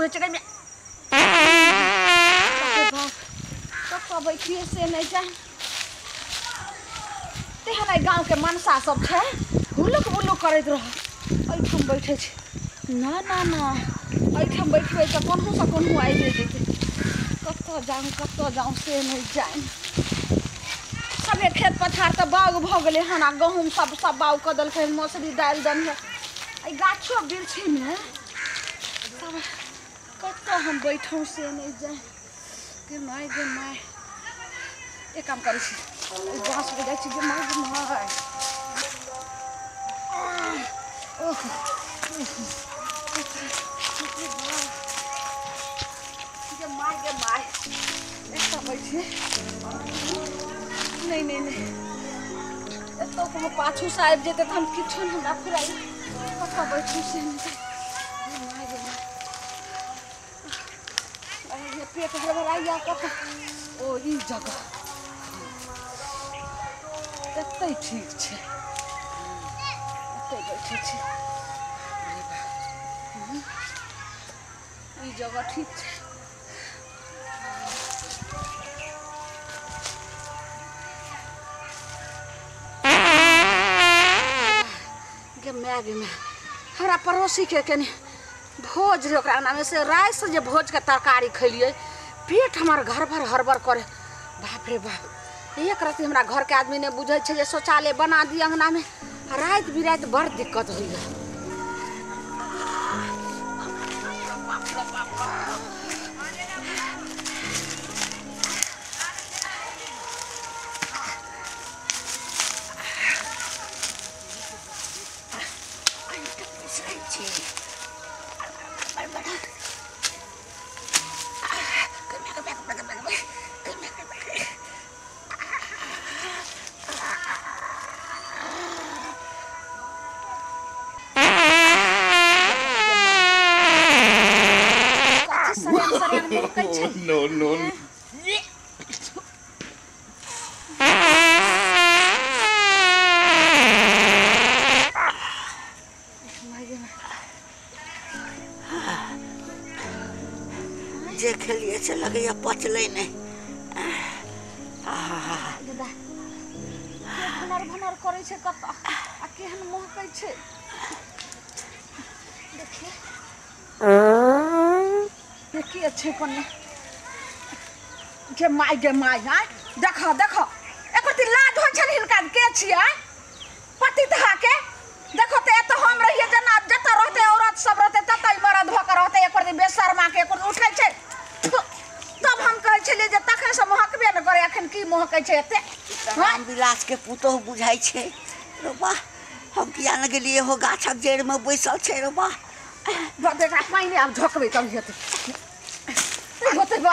बुझै छै। बाप कतऽ बैठिए से नहि जान। तेहन एहि गाँवके मनसा सब छै, हुलुक बुलुक करैत रह। एहिठाम बैठे छी ना ना ना, एहिठाम बैठबै तऽ कोनहुसँ कोनहु आबि जेतै। कतऽ जाऊँ कतऽ जाऊँ से नहि जानि। सबे खेत पथार तऽ बाग भऽ गेलै हन, आ गहूँम सब सब बाग कऽ देलकै, मसुरी दालि दन। एहि गाछो वृक्षीमे सब कतऽ हम बैठौं से नहि जानि। गे माय गे माय, एक काम करै छी, ओहि बाँसमे जाइ छी। गे माय गे माय, ओह गे माय गे माय, एतऽ बैठी। नहीं नहीं नहीं, एतऽ कोनो पाछूसँ आबि जेतै तऽ हम किछो नहि हमरा फुराइ। कतऽ बैठू से नहि जानि। गे माय गे माय, अरे पेट हड़बड़ाइया कतऽ। ओ ई जगह एतै ठीक छै, एतै बैठै छी। ई जगह ठीक छै। गे my गे my, हमरा पड़ोसीके कनि भोज रहै, ओकरा अंगनामे से रातिसँ जे भोजके तरकारी खेलियै, पेट हमर घर भर हड़बड़ करे। बाप रे बाप, एक रत्ती हमरा घरके आदमी नहि बुझै छै जे शौचालय बना दी अंगनामे। राति बिराति बड़ दिक्कत होइया। No, no, no. जे खेलिए से लगैया पचलै नहि। भनर भनर करै छै कतऽ आ केहन महकै छै। देखिए देखिए छै कोने। गे my गे my, आँय देखो देखो, एको दिन लाज होइ छनि हिनका के छियै पति के। देखो तऽ एतऽ हम रहियै, जेना जतऽ रहतै औरत सब रहतै ततऽ मरद भऽ कऽ रहतै। एको दिन बेशर्मा के एको दिन उठै छै। तब हम कहै छलियै जे तखनसँ महकबे नहि करै, एखन की महकै छै एते। रामविलास के पुतोहु बुझाइ छै। रो बा, हम किया ने गेलियै हो, गाछक जड़िमे बैसल छै। रो बा, एकरा पानि आब झोकबै तब हेतै। होतै बा,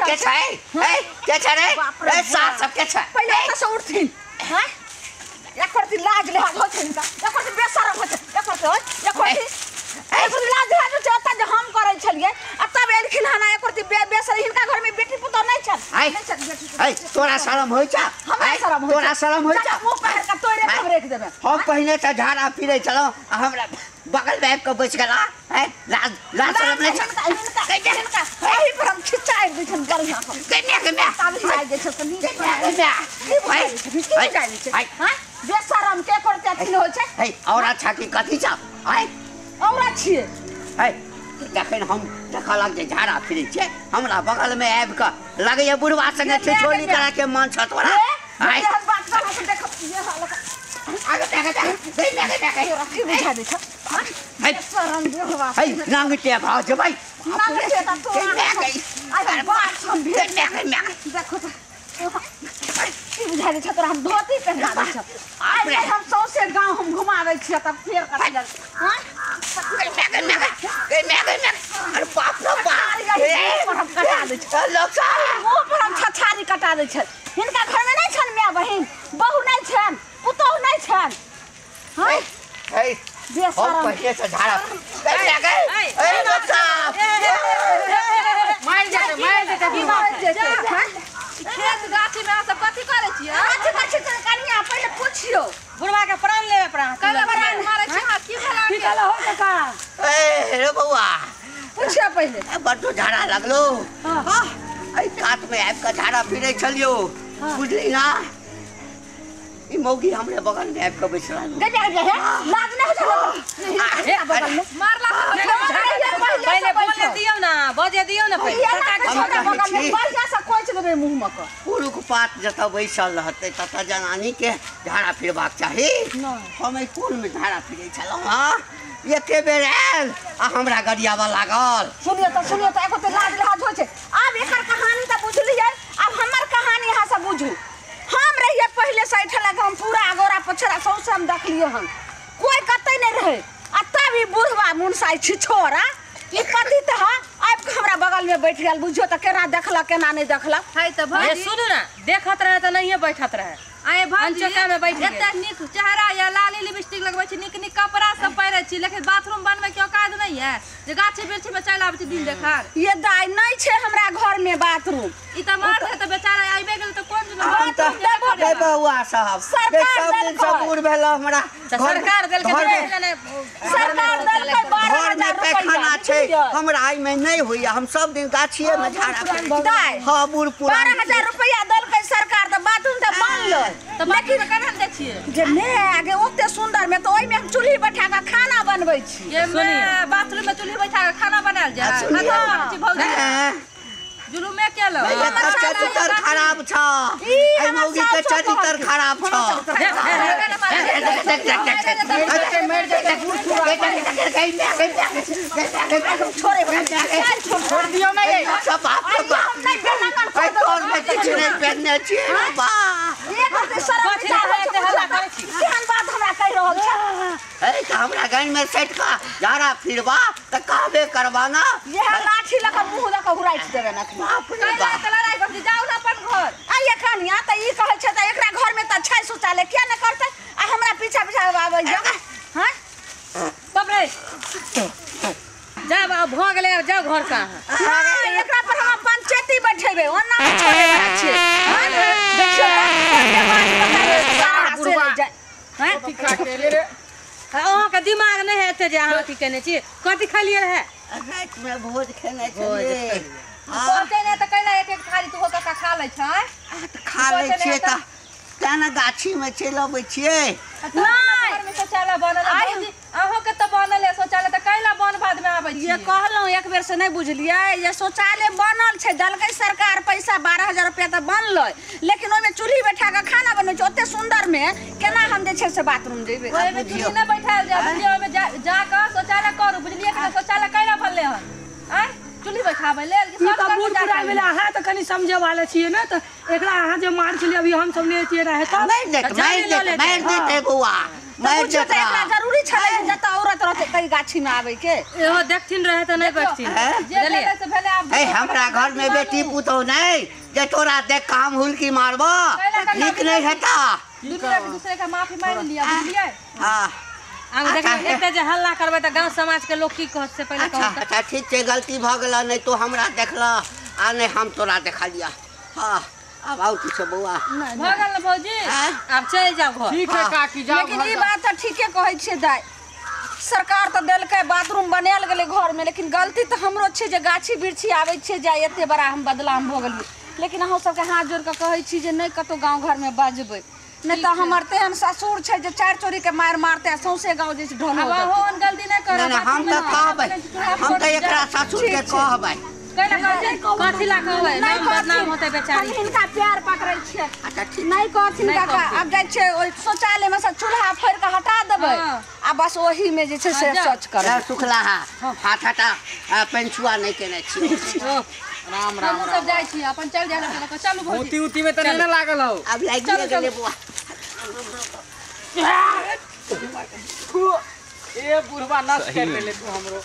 के छै? ए के छै रे? ए सार सब के छै? पहिले एतऽ से उठथिन। हैं, एक रत्ती लाज लिहाज होइ छै हिनका, एक रत्ती बेशरम होइ छै, एक रत्ती होइ, एक रत्ती लाज लिहाज होइ छै। ओतऽ जे हम करै छलियै आ तब एलखिन हन, एक रत्ती बेशरम। हिनका घरमे बेटी पुतोह नहि छनि, नहि छनि बेटी पुतोह। तोरा शरम होइ छौ? हमरा शरम होइ? तोरा शरम होइ छौ? मुँह पहर कऽ तोरे तब राखि देबै। हम पहिने से झाड़ा फिरै छलहुँ आ हमरा बगल मे आबि कऽ बैस गेला। लाज लाज शरम नहि छौ? हिनका एहि पर हम खिचाइ दै छनि बढ़िआँ सँ। गे my गे my, आबि जाइ छै तऽ नीक की बुझाइ छै? की बुझाइ छै? हँ, बेशरम के करते अथी होइ छै। है और अच्छा की कथी छौ? आँय औरत छियै। है तखन हम देखलक जे झाड़ा फिरै छै, हमरा बगलमे आबि कऽ लगैया बुढ़वा संगे ठिठोली करा के मन छौ तोरा। आँय बात कर देखो ये हाल। आगे देख देख, गे my गे my, तोरा की बुझा दै छौ? बेशरम बुढ़वा है नांगटे भऽ जेबै। नांगटे तऽ तोरा आइ बात हम गे my गे my, देखो तऽ की बुझा दै छौ तोरा? हम धोती पहिना दै छौ आइ, हम सौंसे गाँव हम घुमाबै छियै तब फेर कथी लए? हँ गे my गे my, गे my गे my, अरे बाप रे बाप, पर हम कटा दै छै लोक सब मुँह पर हम छछारी कटा दै छै। हिनका घरमे नहि छनि माय बहिन, बहु नहि छनि, पुतोहु नहि छनि। हँ है हम पहिले से झाड़ा गे my गे, ए लोक सब मारि जेतै, मारि जेतै। मारि जेतै। खेत गाछी में अहाँ सब कथी करै छियै? कथी करै छियै कनिया, पहिले पुछियौ। बुढ़वा के प्राण लेबे पर अहाँ प्राण मारै छी। अहाँ की भेल? की कहल हो काका? ए रे बौआ, पूछिया पहिले बड्डो झाड़ा लगलो। हां एहि कात में आबि के झाड़ा फिरै छलियो बुझली ना। ई मौगी हमरे बगल में आबि के बैसल। गजा गजा लाज नै होइ छै बगल में मारला पहिले बोले दियौ ना बजे दियौ ना पहिले बगल में बढ़िया से कोच देबै मुंह में क। पुरुख पात जतऽ बैसल रहतै ततऽ जनानी के झाड़ा फिरबाक चाही। हम एहि कोन में झाड़ा फिरै छलहुँ। हां एके बेर आयल आ हमरा गरियाबऽ लागल। सुनियो त सुनियो त एगो त लाज लिहाज होइ छै। आब एकर कहानी त बुझलियै, आब हमर कहानी अहाँ सब बुझू। हम रहियै पहिले से एहिठा लग, हम पूरा अगोरा पछड़ा सौंसे हम देखलियै हन, कोई कतै नहि रहै। आ तब ई बुढ़वा मुनसाइ छिछोरा ई पति त आबि के हमरा बगल में बैठ गेल। बुझियो त केना देखलक केना नहि देखलक। है त भौजी सुनू ना, देखत रहे त नहिए बैठत रहे। आए भौजी चौका में बैठ एते नीक चेहरा या लाली लिपस्टिक लगबै छी, नीक नीक कपड़ा सब पहिरै छी, लेकिन बाथरूम बनबै के औकात नहीं है जे गाछी वृक्षी में चलि आबै छी दिन देखार। ये दाइ नहीं छै हमरा घर में बाथरूम। ई त मर्द है त बेचारा आइबे गेल त कोन बाथरूम देबो बौआ साहब। सरकार सब दिन सब बूढ़ भेल हमरा। सरकार देलकै सरकार देलकै 12,000 पैखाना छै हमरा एहि में नहीं होइया। हम सब दिन गाछिए में झाड़ा दाइ। हां बूढ़ पुरान 12,000 रुपया देलकै सरकार त बाथरूम त बनलै। त लेकिन केना दै छियै जे ने आगे ओते सुंदर में त ओइ में हम चूल्ही बैठा के खाना बनबै छी। ये में बाथरूम में चूल्ही बैठा के खाना बनायल जाय। खाना बनबै छी भौजी जुलुमे केलो। चरित्र खराब छ एहि मौगी के चरित्र खराब छ। छोड़ दियो ना ये सब बाप रे बाप। नहीं तोर में किछु नहीं पहनने छियै बा। एक शरम हल्ला करै छी केहन बात हमरा कहि रहल छै। ए त हमरा गाइन में सटि के झाड़ा फिरबा त कहबे करबा ना। इएह लाठी लऽ के मुँह लऽ के हुराइट देबै ना। बाप रे बाप कैला लड़ाइ करती जाउ ना अपन घर। आ ये कनिया त ई कहै छै त एकरा घर में त छै शौचालय किया ने करतै आ हमरा पीछा पीछा आबै जा। हां बाप रे जाब अब भ गेलै अब जाउ घर का। हां एकरा पर हम पंचायती बैठेबै ओना छोड़े वाला छियै। हां देखियौ त हां कथी खा के रे अहाँ के दिमाग नहीं है एते जे अहाँ अथी केने छी। कथी खेलियै रहे? राति में भोज खेने छलियै। सोचै नहि त कैला एक एक थारी तू काका खा लै छै। त खा लै छियै त तें ने गाछी में चलि अबै छियै। नहि घर में शौचालय बनल भौजी अहाँ के त बनल है शौचालय त कैला बन बाद में आबै छी। ये कहलहुँ एक बेर से नहीं बुझलियै जे शौचालय बनल छै देलकै सरकार पैसा 12,000 रुपया त बनलै, लेकिन ओहिमे चूल्ही बैठा के खाना बनबै छै। ओते सुंदर में केना हम जे छै से बाथरूम जेबै? ओहिमे चूल्ही नहि बैठायल जाय बुझलियै। ओहिमे जा के शौचालय करू बुझलियै कि शौचालय कैला बनलै हन? आँय चूल्ही बैठाबै लेल कि सब बूढ़ पुरान भेलै। अहाँ त कनी समझे वाला छियै ने त एकरा अहाँ जे मार छलियै अभी हम सब नहि छियै रहे त मारि देत मारि देत मारि देत बौआ मारि देत। एकरा जरूरी छलै जतऽ औरत रहतै तै गाछी में आबै के। एहो देखथिन रहे त नहि बैठथिन। जे भेलै से भेलै। आब ए हमरा घर में बेटी पुतोह नहि जे तोरा देख के हम हुलकी मारबो नीक नहि हेता। दुनू एक दूसरे के माफी मांगि लिअ बुझलियै। हां आब देखियौ एते जे हल्ला करबै त गांव समाज के लोग की कहत से पहिले कहू। अच्छा ठीक छै गलती भ गेल नहीं तो हमरा देखला आ नहीं हम तोरा देखलिया। हां आब आउ किछो बौआ भ गेल ने भौजी? आब चलि जाउ घर। ठीक है काकी जाउ। लेकिन ई बात त ठीके कहै छियै दाइ, सरकार त देलकै बाथरूम बनायल गेलै घर में, लेकिन गलती त हमरो छै जे गाछी वृक्षी आबै छियै जाय एते बड़ा हम बदलाम भ गेलियै। लेकिन अहाँ सबके हाथ जोड़ के कहै छी जे नहि कतौ गाँव घर में बजबै, नहीं त हमर तेहन ससुर छै जे चारि चोरी के मारि मारते आ सौंसे गाँव जे छै ढोल। आब अहुँ गलती नहि करब। हम त कहबै हम त एकरा ससुर के कहबै। कैला कहबै कथी ला कहबै? नाम बदनाम होतै बेचारी। हम हिनका प्यार पकड़ै छियै। अच्छा ठीक नहीं कहथिन काका। आब जाइ छियै ओहि शौचालय में से चूल्हा फोड़ि के हटा देबै आ बस ओही में जे छै से शौच करबै। सुखला हाथ हटा पेंचुआ नहीं केने छी। राम राम हम सब जाइ छी अपन चल जाय लऽ चलू भौजी। उती उती में त नहीं लागल हो। अब लागि गेलै बौआ। ए बुढ़वा नष्ट कर देले तू हमरो।